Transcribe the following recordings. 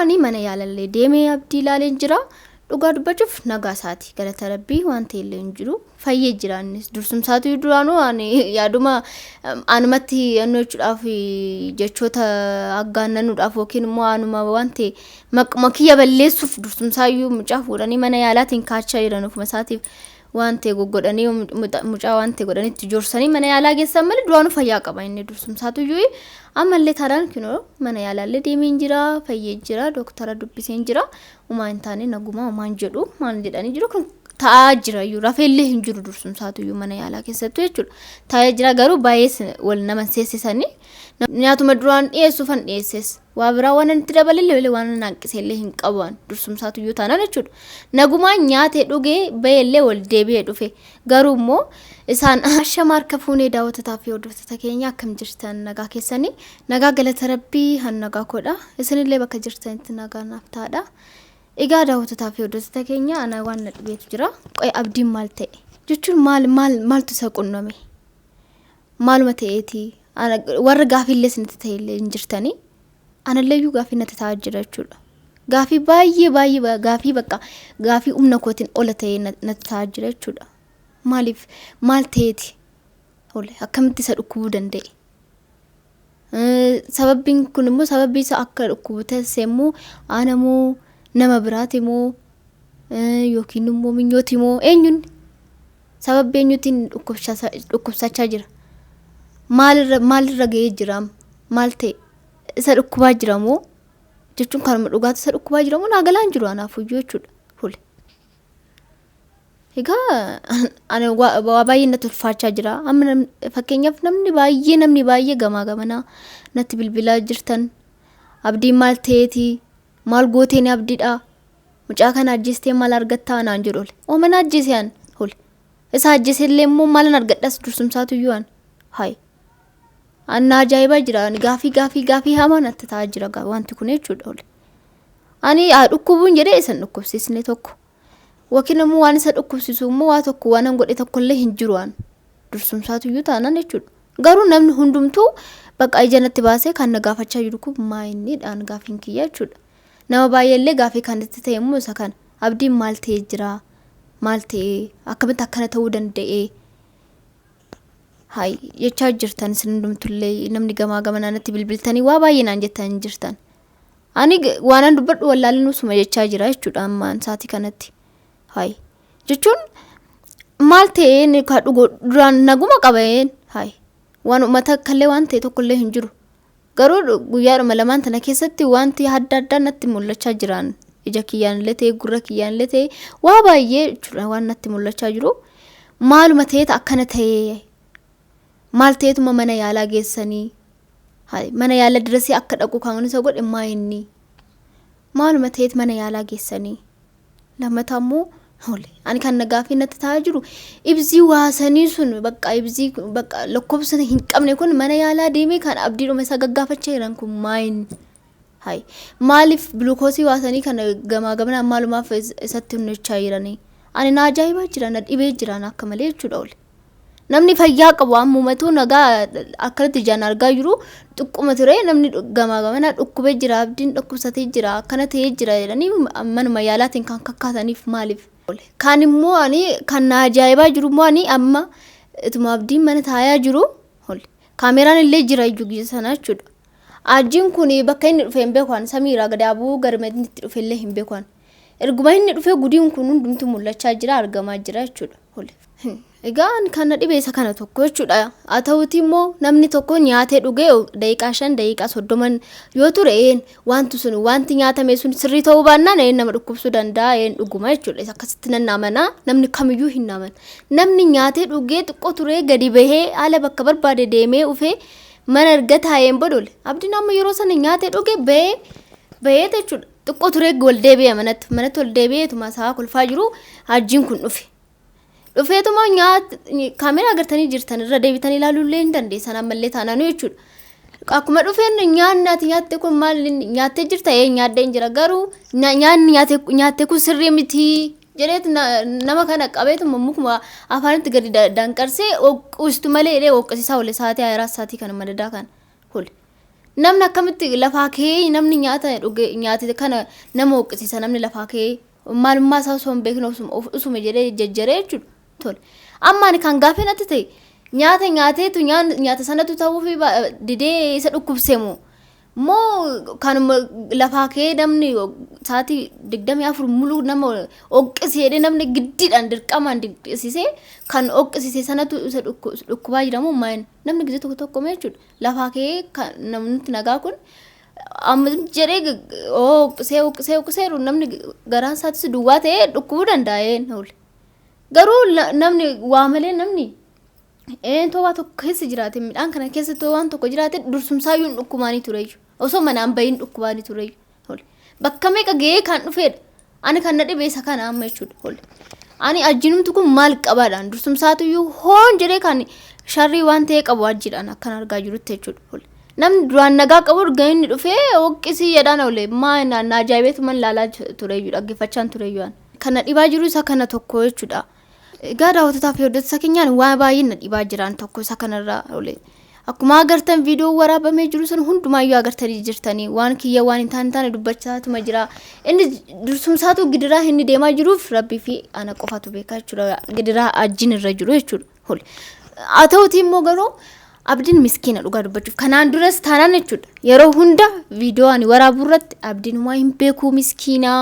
Ani mana yaalallee deemee Abdii ilaaleen jira. Dhugaa dubbachuuf nagaa isaati. Galata Rabbii waan ta'e illee hin jiru. Fayyee jira innis. Dursumsaatu duraanuu ani yaaduma anumatti yannoo jechuudhaaf jechoota aggaannanuudhaaf yookiin immoo anuma waan ta'e maquma kiyya balleessuuf dursumsaayyuu mucaa fuudhanii mana yaalaatiin kaachaa jiran ofuma isaatiif waan ta'e goggodhanii mucaa waan ta'e godhanii itti jorsanii mana yaalaa geessan malee duraanuu fayyaa qaba inni dursumsaatuyyuu. Ammallee taanaan kinoo mana yaalaallee deemeen jira, fayyee jira, dooktara dubbiseen jira. Umaa hin taane naguma umaan jedhu maal jedhanii jiru kun ta'aa jira iyyuu, rafeellee hin jiru dursumsaatuyyuu mana yaalaa keessattuu jechuudha. Taa'ee jira garuu baay'ee wal nama seessisanii nyaatuma duraan dhiyeessuufan dhiyeesses. Waa biraa waan itti dabalellee waan hanqisellee hin qabu dursumsaatuyyuu taanaan jechuudha. Nagumaan nyaatee dhugee baheellee wal deebi'ee dhufe. Garuu immoo isaan ashama harka fuunee daawwattotaa fi hordoftoota keenya, akkam jirtan? Nagaa keessanii? Nagaa, galata Rabbii, han nagaa koodha. Isinillee bakka jirtanitti nagaa naaf ta'aadha. Egaa daawwattotaa fi hordoftoota keenya, ana waan na dhibeetu jira. Qo'ee Abdiin maal ta'e? Jechuun maal maal maaltu isa qunname? Maaluma ta'eeti? Warra gaafiillee isinitti ta'ellee hin jirtanii? Analleeyyuu gaafii natti ta'aa jira jechuudha. Gaafii baay'ee baay'ee gaafii bakka gaafii humna kootiin ola ta'ee natti ta'aa jira jechuudha. Maaliif, maal ta'eeti? Ole akkamitti isa dhukkubuu danda'e? Sababbiin kun immoo sababii isa akka dhukkubu taasise immoo ana moo nama biraati moo yookiin immoo Minyooti moo eenyuun, sababbi eenyuutiin dhukkubsachaa jira? Maalirra maalirra ga'ee jira? Maal ta'e? Isa dhukkubaa jira moo jechuun kanuma dhugaatu isa dhukkubaa jira moo naa galaa hin jiru anaafuyyuu jechuudha. Hule. Egaa ani waa baay'ee natti ulfaachaa jira. Amma fakkeenyaaf namni baay'ee gamaa gamanaa natti bilbilaa jirtan. Abdiin maal ta'eeti? Maal gooteen Abdiidha? Mucaa kana ajjeestee maal argattaa naan jedhu ole. Oo, mana ajjeese an ole. Isa ajjeese illee immoo maalan argadhas dursumsaatu iyyuu an. Hayi. An na ajaa'ibaa jira. Ani gaafii gaafii gaafii hamaa natti ta'aa jira wanti kun jechuudha ole. Ani haa dhukkubuun jedhee isa hin dhukkubsiisne tokko. Yookiin immoo waan isa dhukkubsiisu immoo waa tokko waan an godhe tokkollee hin jiru an. Dursumsaatu iyyuu taanaan jechuudha. Garuu namni hundumtuu bakka ija natti baasee kan na gaafachaa jiru kun maa inni dhaan gaafiin kiyya jechuudha. Nama baay'eellee gaafii kan itti ta'e immoo isa kana. Abdiin maal ta'ee jira? Maal ta'ee? Akkamitti akkana ta'uu danda'e? Hayi jechaa jirtan isin hundumtullee, namni gamaa gamanaa natti bilbiltanii waa baay'ee naan jettan jirtan. Ani waanan dubbadhu wallaalinuu suma jechaa jira jechuudha ammaan saatii kanatti. Hayi jechuun maal ta'ee ka dhugu duraan naguma qabeen, hayi, waan uummata akkallee waan ta'e tokkollee hin jiru. Garuu guyyaadhuma lamaan tana keessatti wanti adda addaa natti mul'achaa jiran, ija kiyyaan illee ta'e gurra kiyyaan illee ta'e, waa baay'ee jechuudha waan natti mul'achaa jiru. Maaluma ta'eet akkana ta'ee? Maal ta'eetuma mana yaalaa geessanii? Hayi, mana yaala dirasii akka dhaqu kan isa godhe maa inni? Maaluma ta'eet mana yaalaa geessanii? Lammataa immoo hole ani kan na gaaffii natti ta'aa jiru ibsii waasanii sun bakka ibsii bakka lakkoofsa hin qabne kun mana yaalaa deemee kan Abdiidhuma isa gaggaafachaa jiran kun maa inni? Hayi, maaliif glukoosii waasanii kana gamaa gamanaan maalumaaf isatti hojjechaa jiranii? Ani na ajaa'ibaa jira, na dhibee jiran akka malee jechuudha ole. Namni fayyaa qabu ammumatu nagaa akkanatti ijaan argaa jiru xiqquma ture, namni gamaa gamanaa dhukkubee jira, Abdiin dhukkubsatee jira, akkana ta'ee jira jedhanii manuma yaalaatiin kan kakkaataniif maaliif? Kaan immoo ani kan na ajaa'ibaa jiru immoo ani amma ituma Abdiin mana taa'aa jiru kaameraan illee jira iyyuu gisa sana jechuudha. Ajjiin kun bakka inni dhufe hin beeku, ani samiirraa gadi abuu garma inni itti dhufe illee hin beeku ani. Erguma inni dhufe gudiin kun hundumtu mul'achaa jira, argamaa jira jechuudha. Egaa kan na dhibe isa kana tokko jechuudha. Haa ta'uuti immoo namni tokko nyaatee dhugee daqiiqaa 5, daqiiqaa 30 yoo ture een wanti sun wanti nyaatame sun sirrii ta'uu baannaan een nama dhukkubsuu danda'a, een dhuguma jechuudha. Akkasitti nan amana, namni kamiyyuu hin amana. Namni nyaatee dhugee xiqqoo turee gadi bahee haala bakka barbaade deemee dhufee mana erga taa'een bodole. Abdiin amma yeroo sana nyaatee dhugee bahee bahee jechuudha. Xiqqoo turee wal deebi'e manatti, manatti wal deebi'eetuma isaa kolfaa jiru hajjiin kun dhufe. Dhufeetuma nyaata kaameraa agartanii jirtan irra deebitanii ilaaluullee hin dandeessan ammallee taanaanu jechuudha. Akkuma dhufeen nyaanni ati nyaatte kun maal, nyaattee jirta? Ee, nyaadhee hin jira, garuu nyaanni nyaatte kun sirrii miti jedheet nama kana qabeetuma mukuma afaanitti gadi danqarsee oqquustu malee jedhee oqqisiisaa oole sa'aatii 24 sa'aatii kana madadaa kana hole. Namni akkamitti lafaa ka'ee namni nyaata dhuge nyaate kana nama hoqqisiisa namni lafaa ka'ee maalummaa isaa osoo hin beekne usuma jedhee jajjaree jechuudha. Tole. Amma ani kan gaafii natti ta'e nyaata nyaateetu nyaata sanatu ta'uufi didee isa dhukkubse moo moo kanuma lafaa ka'ee namni sa'aatii 24 muluu nama hoqqisee jedhee namni giddiidhaan dirqamaan dirqisiisee kan hoqqisiise sanatu isa dhukkubaa jira moo maal namni gizee tokko tokko mee jechuudha lafaa ka'ee kan namni nagaa kun amma jedhee hoqqisee hoqqisee hoqqisee namni garaan isaatis duwwaa ta'ee dhukkubuu danda'a een oole. Garuu namni waa malee namni eentoo waa tokko keessa jiraate midhaan kana keessa too waan tokko jiraate dursumsaayyuu hin dhukkubaanii tureeyyu. Osoo manaan bahin dhukkubaanii tureeyyu. Hole. Bakka meeqa gahee kan dhufeedha. Ani kan na dhibe isa kana amma jechuudha. Hole. Ani ajjiinumti kun maal qabaadhaan dursumsaatuyyuu hoon jedhee kan sharrii waan ta'e qabu ajjiidhaan akkan argaa jirutti jechuudha. Hole. Namni duraan nagaa qabu erga inni dhufee hoqqisii jedhaan oole. Maa na ajaa'ibeetuman ilaalaa tureeyyu dhaggeeffachaan tureeyyu ani. Kan na dhibaa jiru isa kana tokko jechuudha. Egaa daawwattotaa fi hordoftoota keenyaan waan baay'ee na dhibaa jiran tokko isa kanarraa oole. Akkuma agartan viidiyoo waraabamee jiru sun hundumaayyuu agartanii jirtanii waan kiyya waan hin taane taane dubbachaatuma jira. Inni dursumsaatu gidiraa inni deemaa jiruuf rabbii fi ana qofatu beeka jechuudha. Gidiraa ajjiin irra jiru jechuudha. Hole. Haa ta'utii immoo garuu abdiin miskiina dhugaa dubbachuuf kanaan duras taanaan jechuudha. Yeroo hunda viidiyoo ani waraabuu irratti abdiin waa hin beeku miskiina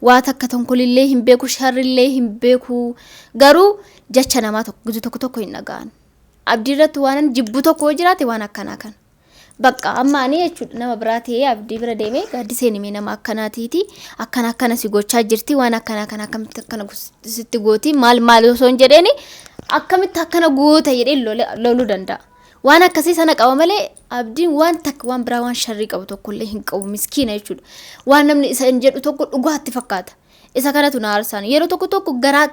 waa takka tonkolillee hin beeku sharrillee hin beeku garuu jecha namaa tokko gizu tokko tokko hin dhaga'an. Abdii irratti waan jibbu tokko yoo jiraate waan akkanaa kana. Bakka amma ani jechuudha nama biraa ta'ee abdii bira deemee gaaddiseen himee nama akkanaatiiti akkana akkana si gochaa jirti waan akkanaa kana akkamitti akkana sitti gooti maal maal osoo hin jedheeni akkamitti akkana goota jedhee loluu danda'a. Waan akkasii sana qaba malee abdiin waan takka waan biraa waan sharrii qabu tokkollee hin qabu miskiina jechuudha. Waan namni isa hin jedhu tokko dhugaatti fakkaata. Isa kanatu na aarsaan. Yeroo tokko tokko garaa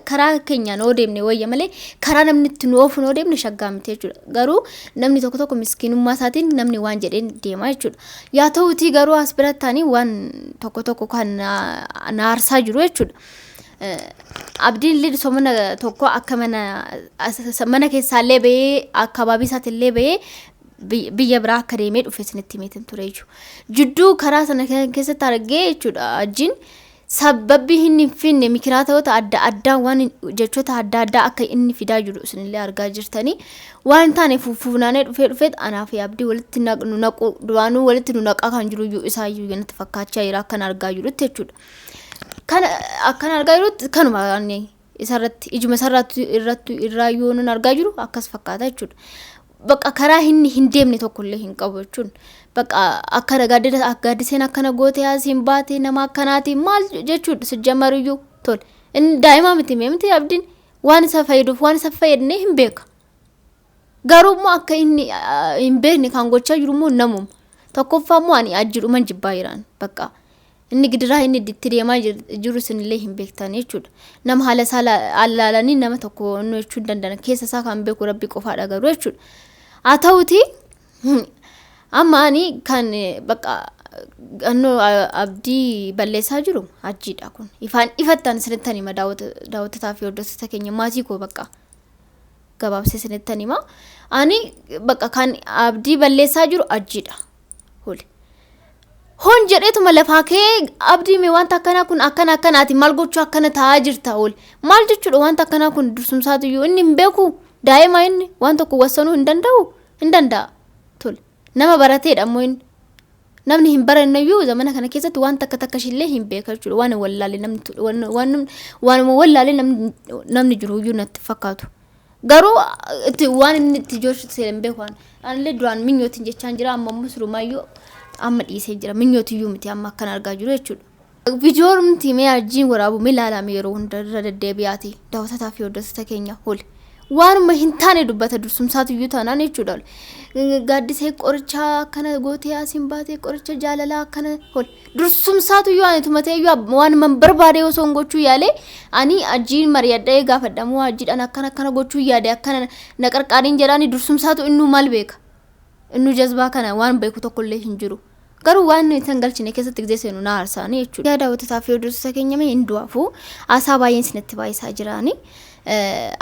karaa keenyaan yoo deemne wayya malee karaa namni itti nu oofu yoo deemne shaggaa miti jechuudha. Garuu namni tokko tokko miskiinummaa isaatiin namni waan jedheen deema jechuudha. Yaa ta'uutii garuu as biratti ani waan tokko tokko kan na aarsaa jiru jechuudha. Abdiin illee somana tokko akka mana keessaallee bahee akkabaabii isaatiillee bahee biyya biraa akka deemee dhufe isinitti himeetin ture jechuudha. Jidduu karaa sana keessatti argee jechuudha ajjiin sababbii inni hin finne mikiraatota adda addaa waan jechoota adda addaa akka inni fidaa jiru isinillee argaa jirtanii waan hin taane funaanee dhufee dhufee anaa fi abdii walitti nu naqu duraanuu walitti nu naqaa kan jiru iyyuu isaa iyyuu natti fakkaachaa jira akkan argaa jirutti jechuudha. Kana akkan argaa jirutti kanuma ani isarratti ijuma isarratti irratti irraa yoo nun argaa jiru akkas fakkaata jechuudha. Bakka karaa inni hin deemne tokkollee hin qabu jechuun bakka akkana gaaddiseen akkana goote asiin baate nama akkanaati maal jechuudha sijjamariyyuu tole. Inni daa'imaa miti mee miti abdiin waan isa fayyaduuf waan isa fayyadne hin beeka. Garuu immoo akka inni hin beekne kan gochaa jiru immoo namuma. Tokkoffaa immoo ani ajjidhuman jibbaa jiraan bakka. Inni gidiraa inni itti deemaa jiru isinillee hin beektan jechuudha. Nama haala isaa laalanii nama tokko nu jechuu hin danda'an. Keessa isaa kan beeku rabbi qofaadha garuu jechuudha. Haa ta'uti amma ani kan bakka annoo abdii balleessaa jiru ajjiidha kun. Ifaan ifattaan isinittan hima daawwattotaa fi hordoftoota keenya maatii koo bakka gabaabsee isinittan hima. Ani bakka kan abdii balleessaa jiru ajjiidha. Holi. Hon jedheetuma lafaa ka'ee abdii mee wanta akkanaa kun akkana akkanaati maal gochuu akkana ta'aa jirta oole. Maal jechuudha wanta akkanaa kun dursumsaatuyyuu inni hin beeku daa'ima inni waan tokko wassanuu hin danda'u hin danda'a. Tole nama barateedha ammoo inni. Namni hin baranneyyuu zamana kana keessatti waan takka takka ishillee hin beeka jechuudha waan wallaalee namni waan waanuma wallaalee namni namni jiruyyuu natti fakkaatu. Garuu itti waan inni itti joorsu hin beeku ani. Anillee duraan minyootiin jechaan jira amma immoo sirumayyuu amma dhiisee jira minyootiyyuu miti amma akkan argaa jiru jechuudha. Viidiyoon mee arjiin waraabu mee ilaalame yeroo hunda irra deddeebi'aati daawwatataa fi hordoftoota keenya holi. Waanuma hin taane dubbata dursumsaatuyyuu taanaan jechuudha. Gaaddisee qoricha akkana gootee asiin baatee qoricha jaalalaa akkana holi. Dursumsaatuyyuu ani tumateeyyuu waan man barbaade osoo hin gochuu yaale ani ajiin mari'adhee gaafadhamoo ajiidhaan akkana akkana gochuu yaade akkana na qarqaariin jedhaani dursumsaatu innuu maal beeka. Innuu jazbaa kana waan beeku tokkollee hin jiru. Garuu waan nuyi san galchine keessatti gisee seenu na aarsaanii jechuudha. Yaa daawwattotaa fi hordoftoota keenya mee hin du'aafu haasaa baay'een isinitti baay'isaa jiraani.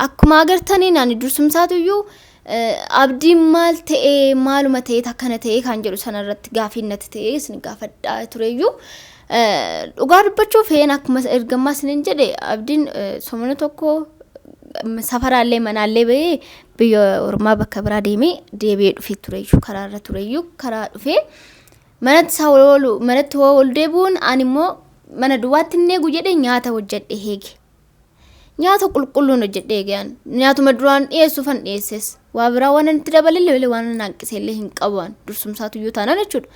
Akkuma agartaniin ani dursumsaatuyyuu Abdiin maal ta'ee, maaluma ta'ee akkana ta'ee kan jedhu sanarratti gaafii natti ta'ee isin gaafadhaa tureyyuu, dhugaa dubbachuuf een akkuma ergammaa isinin jedhe, Abdiin somana tokko safaraallee manaallee bahee biyya ormaa bakka biraa deemee deebi'ee dhufee tureyyuu, karaarra tureyyuu, karaa dhufee manatti isaa oolu, manatti hoo ol deebi'uun ani immoo mana duwwaatti hin eegu jedhee nyaata hojjedhe heege. Nyaata qulqulluun hojjedhe eegaan nyaatuma duraan dhiyeessuufan dhiyeesses, waa biraa waan itti dabalellee waan hanqisellee hin qabu waan dursumsaatu iyyuu taanaan jechuudha.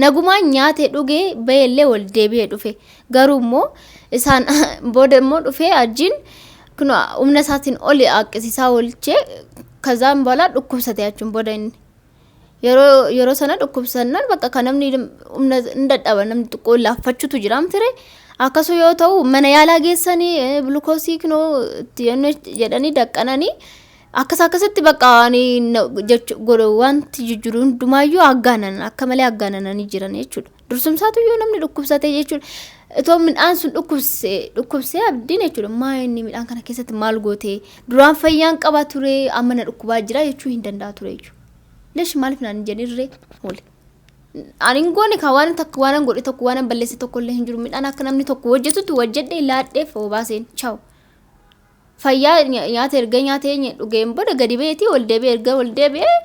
Nagumaan nyaatee dhugee baheellee ol deebi'ee dhufe. Garuu immoo isaan booda immoo dhufee ajjiin kun humna isaatiin oli haqqisiisaa oolchee, kazaan booda dhukkubsate jechuun. Booda inni yeroo sana dhukkubsannaan bakka kan namni humna hin dadhaba, namni xiqqoo laaffachuutu jira ture. Akkasuma yoo ta'u mana yaalaa geessanii gulukoosii kinoo itti jedhanii daqqananii akkas akkasitti bakka ani godhu wanti jijjiiru hundumaayyuu aggaanan, akka malee aggaanananii jiran jechuudha. Dursumsaatu iyyuu namni dhukkubsate jechuudha. Itoo midhaan sun dhukkubsee dhukkubsee Abdiin jechuudha. Maa inni midhaan kana keessatti maal goote, duraan fayyaan qaba ture, amma na dhukkubaa jira jechuu hin danda'a ture jechuudha. Lesh maaliif naan hin jedhinree oole. Ani hin goone kan waan takka, waan godhe tokko, waan balleesse tokko illee hin jiru. Midhaan akka namni tokko hojjetutti hojjedhee laadheef obaaseen chaw. Fayyaa nyaata erga nyaatee dhugeen booda gadi ba'eetii ol deebi'ee, erga ol deebi'ee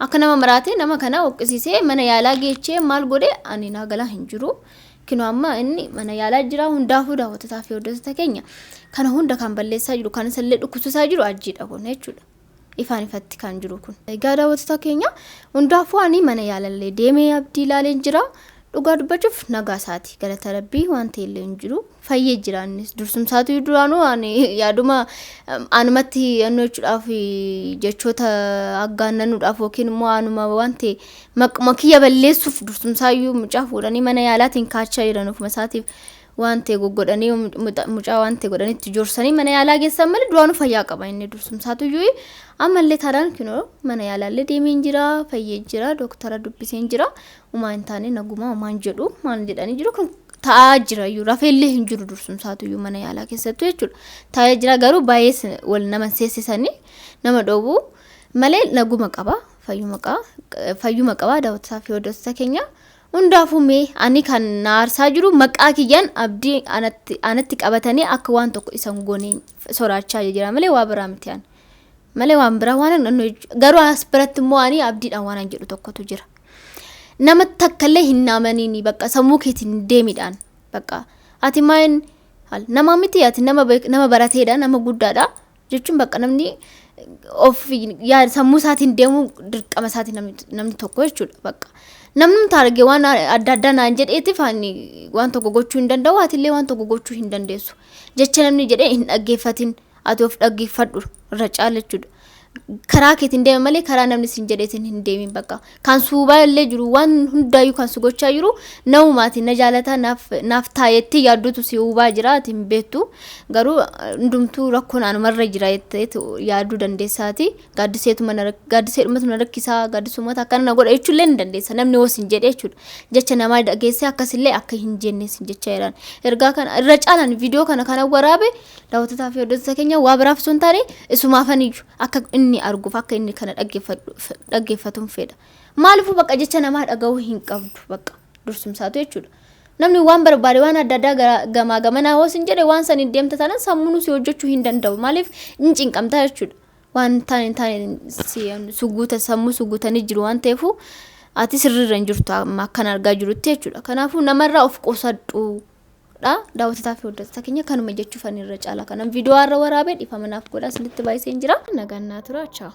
akka nama maraatee nama kana hoqqisiisee mana yaalaa geechee maal godhe ani naa galaa hin jiru. Kinoo amma inni mana yaalaa jira. Hundaafuu daawwattotaa fi hordoftoota keenya, kana hunda kan balleessaa jiru, kan isallee dhukkubsisaa jiru ajjiidha kun jechuudha. Ifaan ifatti kan jiru kun. Egaa daawwattoota keenya, hundaafuu ani mana yaalallee deemee Abdii ilaaleen jira. Dhugaa dubbachuuf nagaa isaati. Galata Rabbii waan ta'e illee hin jiru. Fayyee jira innis. Dursumsaatu duraanuu ani yaaduma anumatti yannoo jechuudhaaf, jechoota aggaannanuudhaaf yookiin immoo anuma waan ta'e maquma kiyya balleessuuf dursumsaayyuu mucaa fuudhanii mana yaalaatiin kaachaa jiran, ofuma isaatiif waan ta'e goggodhanii mucaa waan ta'e godhanii itti jorsanii mana yaalaa geessan malee duraanuu fayyaa qaba inni dursumsaatu iyyuu. Ammallee taanaan kinoo mana yaalaallee deemeen jira, fayyee jira, dooktara dubbiseen jira. Umaa hin taane nagumaa umaan jedhu maal jedhanii jiru kun taa'aa jira iyyuu, rafeellee hin jiru dursumsaatu iyyuu mana yaalaa keessattuu jechuudha. Taa'ee jira, garuu baay'ee wal nama seessisanii nama dhoowwu malee naguma qaba, fayyuma qaba. Daawwattotaa fi hordoftoota keenya, hundaafuu mee ani kan na aarsaa jiru maqaa kiyyaan Abdii anatti qabatanii akka waan tokko isan goone soraachaa jira malee waa biraa miti ani. Malee waan biraa waan garuu as biratti immoo ani Abdiidhaan waan jedhu tokkotu jira. Nama takkallee hin naamaniini, bakka sammuu keetiin deemidhaan, bakka ati maal nama miti, ati nama barateedha, nama guddaadha jechuun, bakka namni of sammuu isaatiin deemuu dirqama isaatiin namni tokko jechuudha. Bakka namni arge waan adda addaa naan jedheetiif ani waan tokko gochuu hin danda'u, atillee waan tokko gochuu hin dandeessu. Jecha namni jedhee hin dhaggeeffatin, ati of dhaggeeffadhu irra caala jechuudha. Karaa keetiin deema malee karaa namni sin jedheetiin hin deemin. Bakka kan suubaa illee jiru, waan hundaayyuu kan si gochaa jiru namumaatiin na jaalataa naaf taayetti yaadduutu si hubaa jira, ati hin beektu. Garuu hundumtuu rakkoon anumarra jira jetteetu yaaduu dandeessaati. Gaaddiseedhumatu na rakkisaa, gaaddisumata akkana na godha jechuullee ni dandeessa namni hoo sin jedhe jechuudha. Jecha namaa dhageessee akkasillee akka hin jenne sin jecha jiran. Ergaa kana irra caalaan viidiyoo kana waraabe, daawwattotaa fi hordoftoota keenya, waa biraaf osoo hin taane isumaafaniyyuu akka inni arguuf, akka inni kana dhaggeeffatuun fedha. Maaliifuu bakka jecha namaa dhaga'uu hin qabdu bakka dursumsaatu jechuudha. Namni waan barbaade waan adda addaa gamaa gamanaa hoo sin jedhe, waan saniin deemta taanaan sammuun si hojjechuu hin danda'u. Maaliif hin cinqamtaa jechuudha. Waan taane hin taane suguuta sammuu suguutanii jiru waan ta'eefu ati sirriirra hin jirtu amma akkan argaa jirutti jechuudha. Kanaafuu namarraa of qusadhu. Dha daawwattotaa fi hordoftoota keenya, kanuma jechuufan irra caala kanan viidiyoo har'a waraabee. Dhiifama naaf godha, isinitti baay'iseen jira. Nagaan naa tura, ciao.